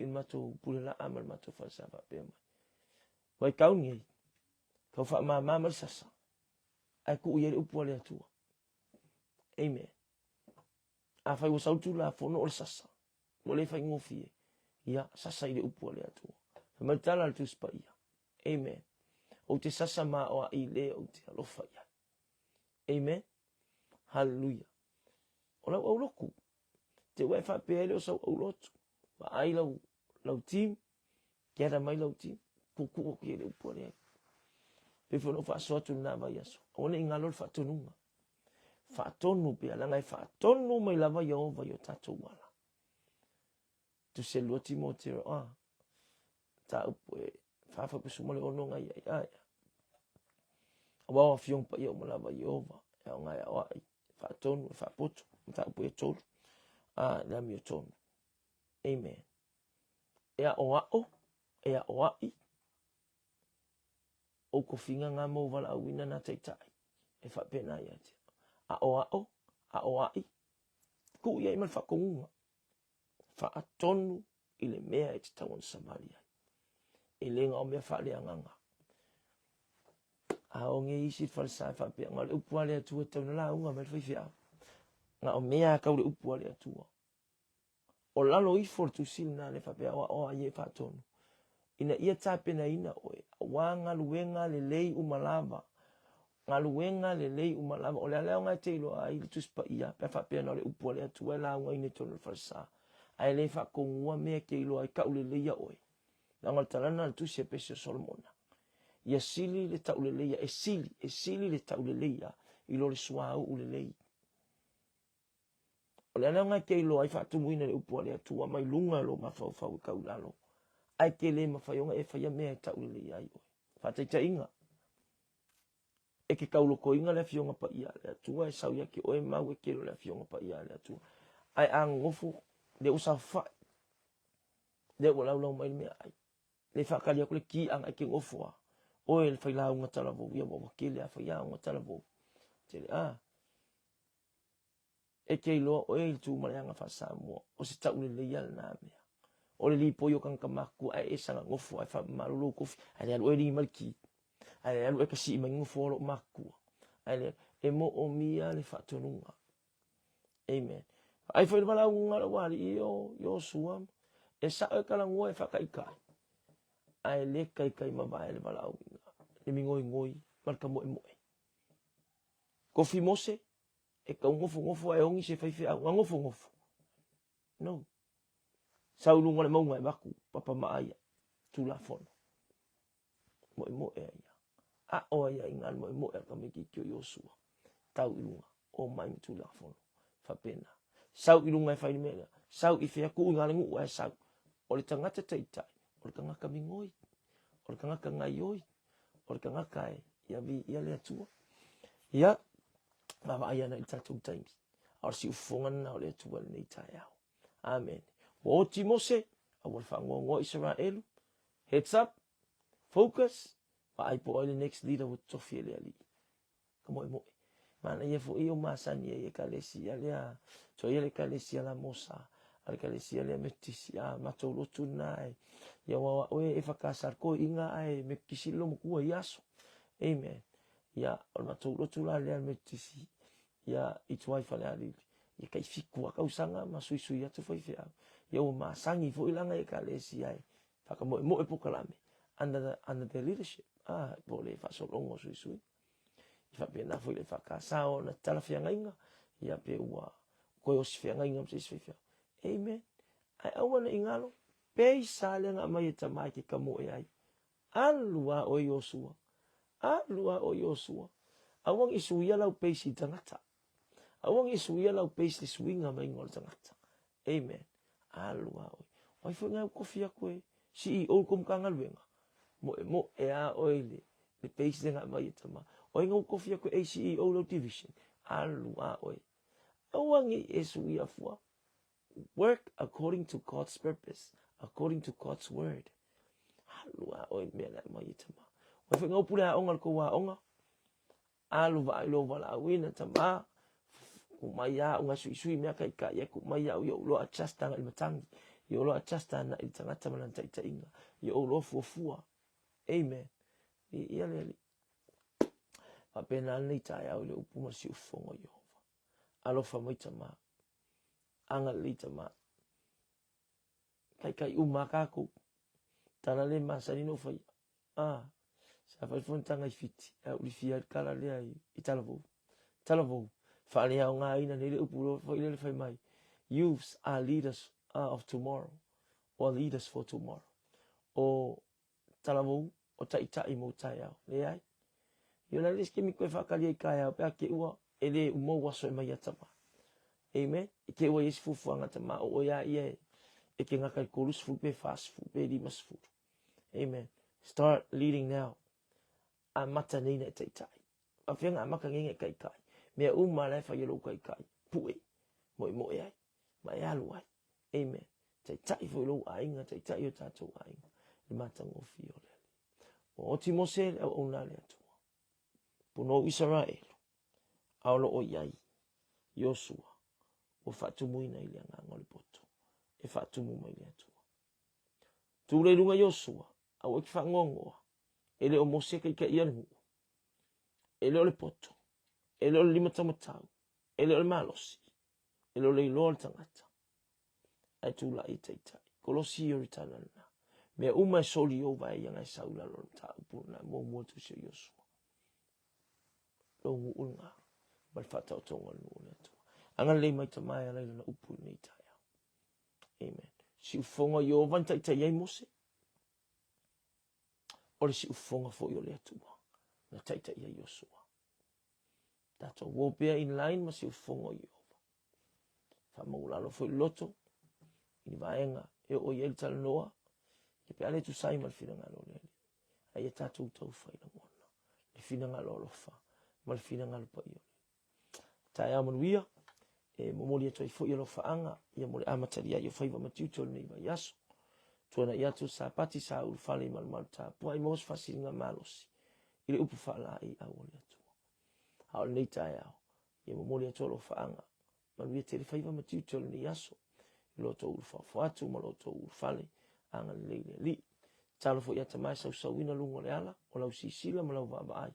i le matou pule laa ma le matou falesa faapea mai. Vaitau nei, kau faamama ma le sasa, ae tuu i ai le upu a le Atua. Amen. Afai ua sau le Tulafono o le sasa, ua le faigofie, ia, sasa i le upu a le Atua. Fai mai le tala a le Tusi Paia. Amen. Ou te sasa ma o ai le ou te alofa i ai. Amen. Hallelujah. O lau auloku, te ua e faapea ai le o sau aulotu. Vaai lau, lau team, gather mai lau team, tuutuu atu i ai le upu a le Alii. Pei foi ona ou faasoa atu i lena vaiaso, aua ne i galo le faatonuga. Faatonu pea, leaga e faatonu mai lava Ieova i o tatou ala. Tusi e lua Timoteo, a, mataupu e 46 ngai ai, a, ia. Aua o afioga paia uma lava Ieova, e aoga e aoai, e faatonu, e faapoto, mataupu e tolu, a, le amiotonu. Amen. E aʻoaʻo, e aʻoaʻi, ou tofiga ngā mou valaauina nā taitai, e faapena ia te aʻoaʻo, aʻoaʻi, tuu i ai ma le faatonuga, faatonu i le mea e tatau ona savali ai. E le na o mea faaleagaga. A oge isi le falesa e faapea, na o le upu a le Atua e tatau ona lauga mai le faifeau. Na o mea a kau le upu a le Atua. O lalo ifo o le tusi lena le faapea o aoa ai e faatonu. Ina ia tapenaina oe, aua galuega lelei uma lava. Galuega lelei uma lava. O le a le aoga e te iloa ai le Tusi Paia, pe a faapea na o le upu a le Atua e laugaina i totonu o le falesa, ae le faatonua mea e te iloa ai tauleleia oe. Leaga o le tala lena a le Tusi a Pese o Solomona. Ia sili le tauleleia, e sili, e sili le tauleleia i lo le suauu lelei. O le a le aoga e te iloa ai faatumuina le upu a le Atua mai luga o lou mafaufau e tau i lalo, ae te le mafai ona e faia mea e tauleleia ai oe. Faataitaiga, e te taulotoina le Afioga Paia a le Atua e sau ia te oe mau e kelo le Afioga Paia a le Atua. Ae a nonofo, lea ua saofai, lea ua laulau mai le meaai, le faatali atu le ki ana e te nofo a oe le failauga talavou, ia ua tele a faiaoga talavou. Tele a. E te iloa oe i le tu ma le aga faa-Samoa, o se tauleleia lena mea. O le lipoi o tagata matutua ae e saga nofo ae faamamalu lou tofi, ae le alu oe ligi mai le ki. Ae le alu oe kasii mai nofoa o lou matutua. Ae le, e moomia le faatonuga. Amen. Ai foi le valaauga a lou alii o Iosua, e sao e talanoa e faataitai, ae le taitai mavae le valaauina, le migoigoi ma le tamoemoe. Tofi Mose, e tau nofonofo ae ogi se faifeau, na nofonofo. No. Sau i luga o le mauga e avatu papa maa ia, Tulafono. Moemoe ai ia. Aʻo ai ia i ngā moemoe a le tamaitiiti o Iosua. Tau i luga, o mai ma Tulafono. Faapena. Sau i luga e fai le mea lea. Sau i fea, tuu i ngā le nuu ae sau. O le tagata taitai, o le tagata migoi, o le tagata gaioi, o le tagata e ia viia le Atua. Ia, vaavaai ana i le tatou taimi. A o le siufofoga lena o le Atua i lenei taeao. Amen. Ua oti Mose, a ua le faanoanoa Isaraelu. Heads up, focus, vaai po o ai le next leader ua totofi e le Alii. Ka moemoe. Manaia foi o masani ai ekalesia lea, toia le ekalesia la Mosa, a le ekalesia lea Metotisi, a matou lotu lena e, ia ua oe e whakasa ko inga ae Metotisi lo matua i aso. Amen. Ia, o le matou lotu la lea Metotisi, ia i tuai Falealili. Ia kai fiku a kausanga ma suisui atu faifeau. Ia ua masani foi langa ekalesia e whakamoemoe pokalame under their leadership. Ah, po le faasologa o suisui. I faapena foi le EFKS ona tatala feagaiga, ia pe ua toe osi feagaiga ma se isi faifeau. Amen. Ae aua ne i galo, peisa lea na aumai e tama e ke kamoe ai. Alu a oe Iosua. Alu a oe Iosua. Aua ne i suia lau peisi i tagata. Aua ne i suia lau peisi le suiga maiga o le tagata. Amen. Alu a oe. O ai foi ngai kofi aku e CEO ko Matagaluega. Moemoe a oe i le, le base le nga mai e tama. O ai ngau kofi aku e CEO lau division. Alu a oe. Aua ne i e suia fua. Work according to God's purpose, according to God's word. Alu a oe mea le mai e tama. O ai foi ngau pule aoga le kou aoga. Alu vaai lou valaauina tama, ku mai au nga suisui mea kaikai ai, ku mai au i ou loa adjust ana i le matagi, i ou loa adjust ana i le tagata ma lana taitaiga, i ou loa fuafua. Amen. Viia le Alii. Faapena lenei taeao i le upu ma le siufofoga o Iehova. Alofa mai tama. Agalelei tama. Kaikai uma a kākou. Tala le masani na ou faia. Ah, sa fai fonotaga i Fiti, ae ou lifia ai le tala lea i, i Talavou. Talavou, faaleaogaina nei le upu loa foi lea le fai mai, Youths are leaders of tomorrow, or leaders for tomorrow. O Talavou, o taitai mo taeao. Leai. Ia o le a le isi taimi koe faatali ai taeao pe a te ua e le uma ou aso e mai ia tama. Amen. E te ua i ai se fuafuaga tama o oe a ia e te gata i 30 pe 40 pe 50. Amen. Start leading now. Amata nei na e taitai. Faafefea amata nei na e taitai. Mea uma la e fai e lou taitai. Pue. Moemoe ai. Ma e alu ai. Amen. Taitai foi lou aiga, taitai o tatou aiga. Le matagofie o le Alii. Ua oti Mose le auauna a le Atua. Punou Isaraelu, a o lo o i ai Iosua, ua faatumuina i le agaga o le poto, e faatumu mai le Atua. Tu le i luga Iosua, aua e te faanoanoa, e le o Mose e taitaia le nuu. E le o le poto, e le o le limataumatau, e le o le malosi, e le o le iloa o le tagata, ae tulai e taitai. Kolosi i ritana lena. Mea uma e soli i ou vae ia ngai sau i lalo o le mataupu lena e muamua tusi o Iosua. Lou nuu lena ma le faataotoga o le nuu o le Atua. Agalelei mai Tama e ala i lana upu i lenei taeao. Amen. Siufofoga o Ieova na taitai ai Mose. O le siufofoga foi o le Atua na taitai ai Iosua. Tatou o pea in line ma siufofoga o Ieova. Faamaualalo foi le loto i ni vaega e oo i ai le talanoa, ia pe a le tusa ai ma le finagalo o le Alii. A ia tatou taufai lagona le finagalo alofa ma le finagalo paia o le Alii. Taeao manuia, e momoli atu ai foi alofaaga ia mo le amatalia ai o faiva ma tiute o lenei vaiaso. Tuanai atu le Sapati sa ulufale i malumalu tapuai maua se faasiliga malosi i le upu faalaeiau a le Atua. A o lenei taeao, ia momoli atu alofaaga Manuia tele faiva ma tiute o lenei aso i lo outou ulufaofo atu ma lo outou ulufale, agalelei le Alii. Tatalo foi ia Tama e sausauina luga o le ala o lau sisila ma lau vaavaai,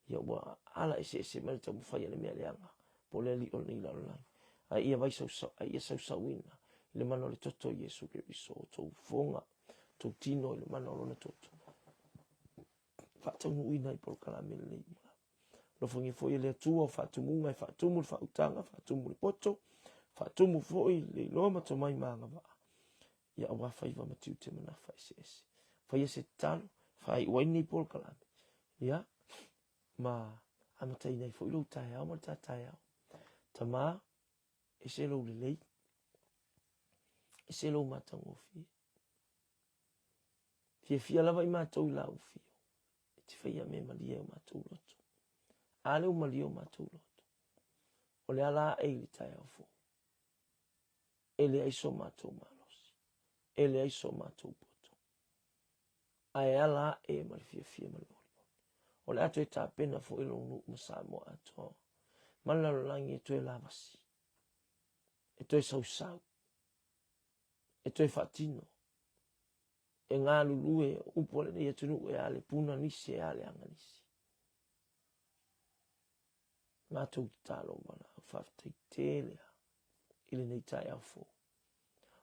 ia ua ala eseese mai le taumafai a le mea leaga po o le alii o lenei lalolagi. Ae ia vai sausau, ae ia sausauina i le mana o le toto o Iesu Keriso, o tou fofoga, tou tino i le mana o lona toto. Faataunuuina ai polokalame lenei uma lava. Alofagia foi e le Atua o faatumuga e faatumu le faautaga, faatumu le poto, faatumu foi le iloa ma tomai ma agavaa, ia aua faiva ma tiute ma nafa eseese. Faia se tatalo, faaiu ai lenei polokalame, ia, ma amataina ai foi lou taeao ma le ta taeao. Tama, ese lou lelei, ese lou matagofie. Fiafia lava i matou i lau afio, e te faia mea malie o matou loto. A lea ua malie o matou loto, o le ala aʻe i le taeao fou. E leai so matou malosi, e leai so matou poto, ae ala aʻe ma le fiafia ma le olioli. O le a toe tapena foi lou nuu ma Samoa atoa, ma le lalolagi e toe lavasi, e toe sausau, e toe faatino, e galulue upu a lenei atunuu e a le puna nisi e a le aga nisi. Matou tatalo ma valaau faafetai tele lava i lenei taeao fou.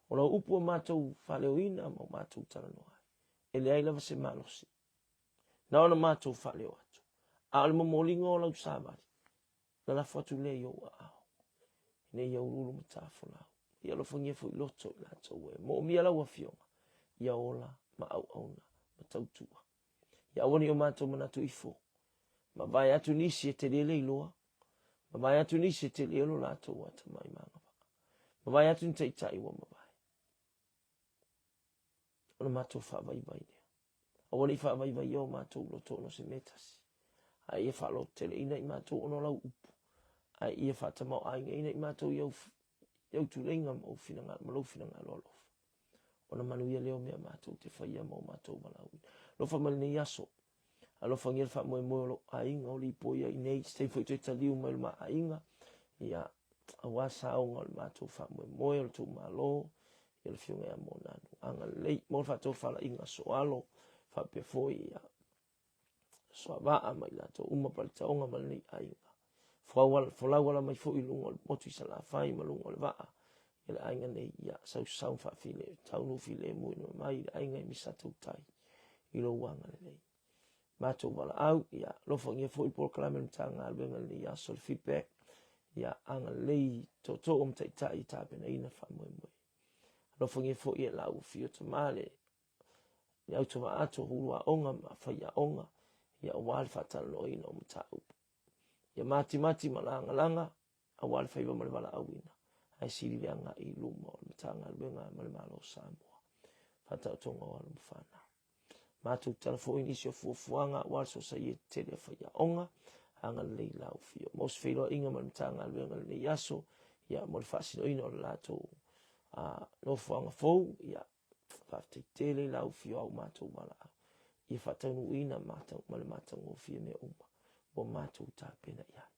O lau upu ua matou faaleoina ma ua matou talanoa ai, e leai lava se malosi na ona matou faaleo atu, a o le momoliga o lau savali, na lafo atu lea i ou aao, ina ia uluulu ma tafolau. Ia alofagia foi loto i latou e moomia lau Afioga, ia ola ma auauna ma tautua. Ia aua ne i o matou manatu ifo, mavae atu nisi e tele le iloa, mavae atu nisi e tele lo latou atamai ma agavaa, mavae atu ni taitai ua mavae. Ona matou faavaivai lea. Aua ne i faavaivaia o matou loto ona o se mea tasi, a ia faalototeleina i matou ona o lau upu, a ia faatamaoaigaina i matou i au, i au tuleiga ma, finagalo, ma lou finagalo alofa. Ona manuia lea o mea matou te faia ma o matou valaauina. Alofa mai lenei aso, alofagia le faamoemoe o lou aiga o lipoia i nei, se taimi foi toe taliu mai o le ma aiga, ia, aua saoga o le matou faamoemoe o le tou Malo, ia le Afioga ia Moananu. Agalelei, maua le faatofalaiga soalo, faapea foi ia Soavaa ma i latou uma Paletaoga ma lenei aiga. Folau ala mai foi i luga o le motu i Salafai ma luga o le vaa ia le aiga nei, ia sausau faafile, taunuu filemu ina mai i le aiga i Misato tai i lou agalelei. Matou valaau, ia alofagia foi le polokalame a le Matagaluega i lenei aso, le feedback, ia agalelei tootoo ma taitai e tapenaina faamoemoe. Alofagia foi e lau afio tama le le autovaa atu o uluaoga ma faiaoga, ia aua le faatalanoaina o mataupu. Ia matimati ma lagalaga aua le faiva ma le valaauina, ae sili le agai i luma o le Matagaluega ma le Malo o Samoa. Faataotoga o alo ma fanau. Matou tatala foi nisi o fuafuaga aua le Sosaiete tele a faiaoga, agalelei i lau afio. Mo se feiloaiga ma le Matagaluega i lenei aso, ia mo le faasinoina o le latou nofoaga fou, ia faafetai tele i lau afio au matou valaau. Ia faataunuuina ma le matagofie mea uma ua matou tapena i ai.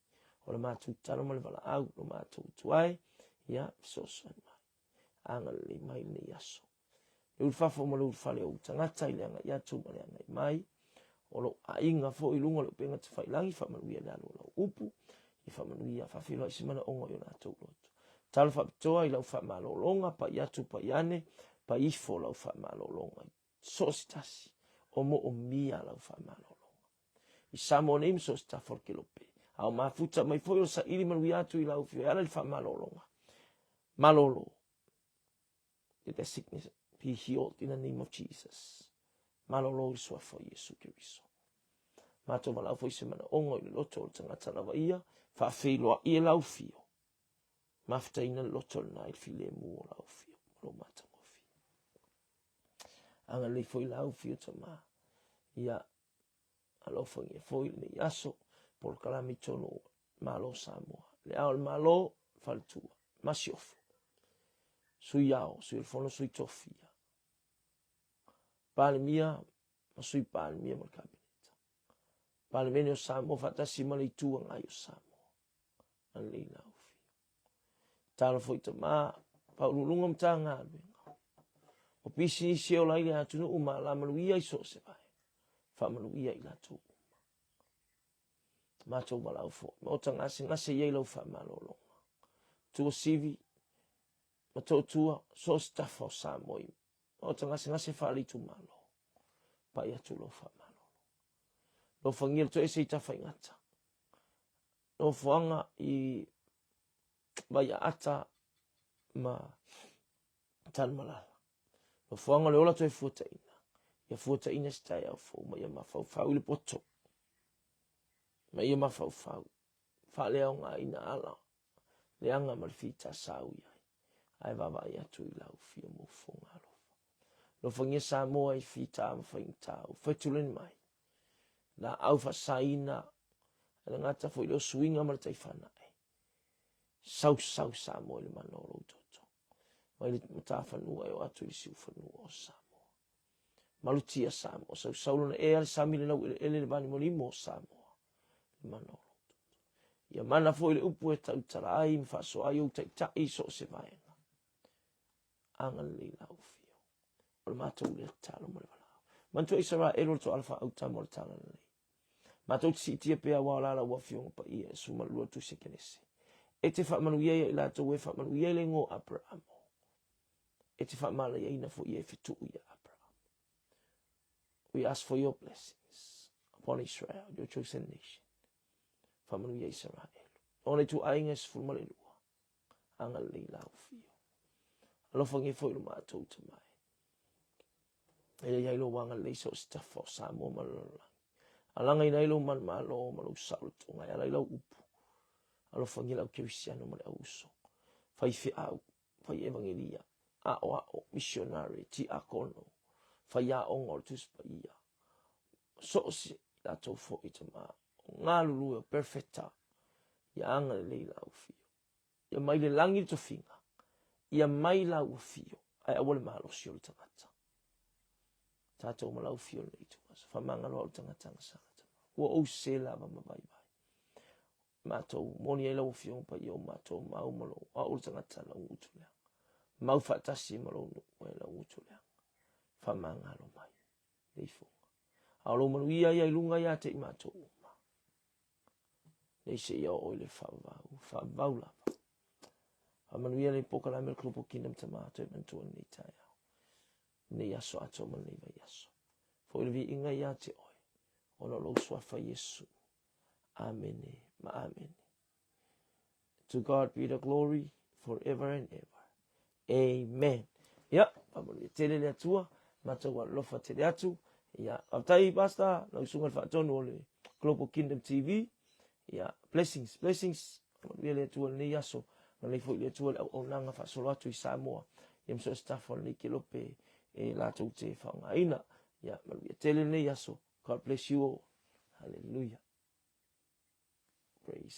O le matou tatalo ma le valaau, lo matou tuai, ia fesoasoani mai. Agalelei mai lenei aso. Le ulufafo ma le ulufale o ou tagata i le agai atu ma le agai mai. O lou aiga foi i luga o le upega tafailagi, faamanuia i le alu o lau upu, ia faamanuia, faafeiloai se manaoga i o latou loto. Talo faapitoa i lau faamalologa, pai atu, pai ane, pai ifo lau faamalologa i so o se tasi, o moomia lau faamalologa. I Samoa nei ma so o se tafa o le kelope, a o mafuta mai foi o le saili manuia atu i lau afio e ala i le faamalologa. Malolo. Let that sickness be healed in the name of Jesus. Malolo i le suafa o Iesu Keriso. Matou valaau foi se manaoga i le loto o le tagata lava ia, faafeiloai e lau fio. Mafutaina le loto lena i le filemu o lau fio, ma lou matagofie. Agalelei foi lau fio tama. Ia, alofagia foi lenei aso, polokalame i totonu o Malo o Samoa. Le Ao o le Malo, Faletua, Masiofo, Sui Ao, Sui o le Fono, Sui Tofia, Palemia ma Sui Palemia ma le Kapeneta. Palemene o Samoa faatasi ma le Itu Agai o Samoa. Agalelei lau Afioga. Talo foi tama, Faauluuluga o Matagaluega, o pisinisi e ola ai le atunuu ma alamanuia i so o se vaega. Faamanuia i latou uma. Matou valaau foi, maota gasegase i ai lau faamalologa. Tuasivi, Motootua, so o se tafa o Samoa i maota gasegase faale-itumalo. Pai atu lau faamalolo. Alofagia le toese i Tafaigata. Nofoaga i Vaiaata ma Tanumalala. Nofoaga o le ola toe fuataina. Ia fuataina se taeao fou ma ia mafaufau i le poto. Ma ia mafaufau. Faaleaogaina ala leaga ma le fita sa ui ai. Ae vaavaai atu i lau fia mofofoga alofa. Alofagia Samoa i fita ma faigata ua fetuleni mai. Laau faasaina, e le gata foi i le osuiga ma le tai fanae. Sausau Samoa i le mana o lou toto. Mai le matafanua e o atu i le siufanua o Samoa. Malutia Samoa, sausau lona ea le sami le laueleele le valimolimo o Samoa. Le mana o lou toto. Ia mana foi le upu e tautala ai ma faasoa ai ou taitai i so o se vaega. Agalelei lau afio. O le matou lea tatalo ma le valaau. Manatua Isaraelu o le toala faaautama o le talalelei. Matou te siitia pea aua o la lau afioga paia e suma lua tusi kenese. E te faamanuia ia i latou e faamanuia i le igoa o Aperamo. E te faamalaiaina foi ia e fetuu ia Aperamo. We ask for your blessings upon Israel, your chosen nation. Faamanuia Isaraelu. Ona ituaiga e 12. Agalelei lau fio. Alofagia foi lo matou tamae. E leai ai lou agalelei so o se tafa o Samoa ma le lalolagi. Alagaina ai lou manumalo ma lou saolotoga e ala i lau upu. Alofagia le au kerisiano ma le au uso. Faifeau, fai evangelia, aoao, misionare, tiakono, faiaoga o le Tusi Paia. So o se latou foi tama, o galulue o perfeta, ia agalelei lau fio. Ia mai le lagi le tofiga, ia mai lau afio, ae aua le malosi o le tagata. Tatou ma lau afio lenei ituaso, faamagalo au le tagata agasala tama. Ua ou sese lava ma vaivai. Matou moni ai lau afioga paia o matou mau ma lou au le tagata lau utu leaga. Mau faatasi ma lou nuu e lau utu leaga. Faamagalo mai. Leifoga. A o lou manuia ia i luga ia te i matou uma. Nei seia oo i le faavavau, faavavau lava. Faamanuia le polokalame o le Global Kingdom Tama toe manatua lenei taeao. Lenei aso atoa ma lenei vaiaso. Foi le viiga ia te oe, ona o lou suafa Iesu. Amene ma amene. To God be the glory forever and ever. Amen. Ia, faamanuia tele le Atua, matou alofa tele atu. Ia, faafetai Pastor, lau susuga le faatonu o le Global Kingdom TV. Ia, blessings, blessings. Faamanuia le Atua lenei aso, ma foi le Atua le auaunaga faasolo atu i Samoa. Ia ma so o se tafa o lenei kelope e latou te faaaogaina. Ia, manuia tele lenei aso. God bless you all. Hallelujah. Praise.